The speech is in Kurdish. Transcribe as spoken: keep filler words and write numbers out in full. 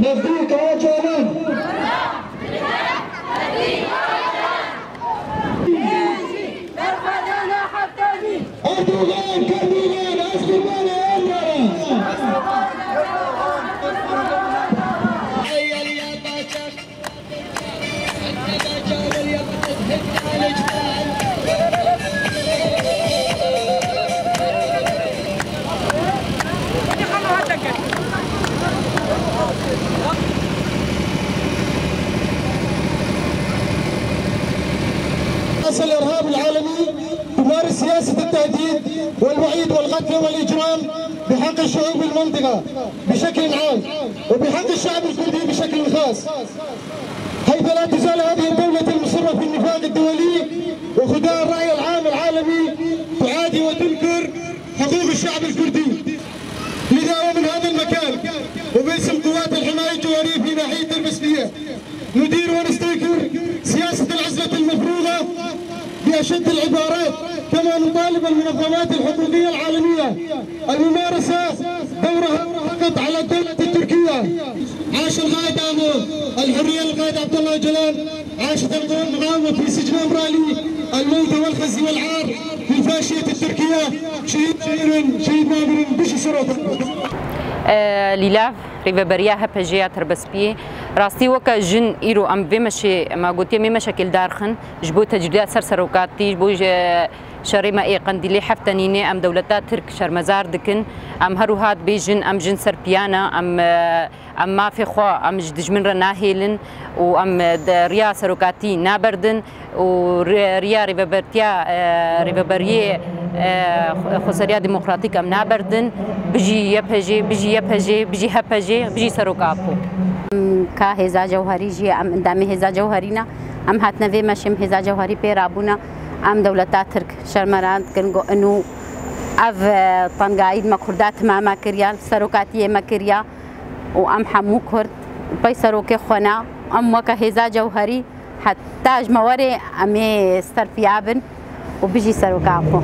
Erdogan, Erdogan, ez qurbanê Erdogan. أساس الإرهاب العالمي تمارس سياسة التهديد والوعيد والقتل والإجرام بحق شعوب المنطقة بشكل عام، وبحق الشعب الكردي بشكل خاص، حيث لا تزال هذه الدولة المصرة في النفاق الدولي وخداع الرأي العام العالمي تعادي وتنكر حقوق الشعب الكردي. لذا ومن هذا المكان وباسم قوات الحماية الجوهرية في ناحية تربسلية ندير ونستنكر سياسة العزلة المفروضة بأشد العبارات، كما نطالب المنظمات الحقوقية العالمية الممارسة دورها فقط على الدولة التركية. عاش القائد آمو، الحرية للقائد عبد الله أوجالان، عاشت القوى المقاومة في سجن إمرالي، الموت والخزي والعار للفاشية التركية. شهيد شهيد شهيد نادر بشي سروت. Lîlav, rêveberiya H P J ya Tirbespiyê. Rastî weke jin îro em vê meşê, me gotiye mê meşekê li dar xin, ji bo tecrîda ser serokatî, ji bo ji şerê me ê Qendîlê heft tenînê em dewleta Tirk şermezar dikin. Em her wiha dibêjin, em jin ser piya ne, em, e, em mafê xwe, em ji dijmin re nahêlin û em, e, de riya serokatî naberdin û ri-, riya rêvebertiya, e, rêveberiyê, e, xwe-, Xweseriya Demokratîk em naberdin. Bijî Y P J, bijî Y P J, bijî H P J, bijî Serok Apo. Em ka Hêza Cewherî jî, em endamê Hêza Cewherî ne. Em hatine vê meşê, em Hêza Cewherî pê rabûne. Em dewleta Tirk şermezar dikin, got, inu ev, e, tengayî me Kurda timame kiriya, serokatiyê me kiriya û em hemû Kurd pey serokê xwe ne. Em weke Hêza Cewherî heta ji me werê em ê ser piya bin û bijî Serok Apo.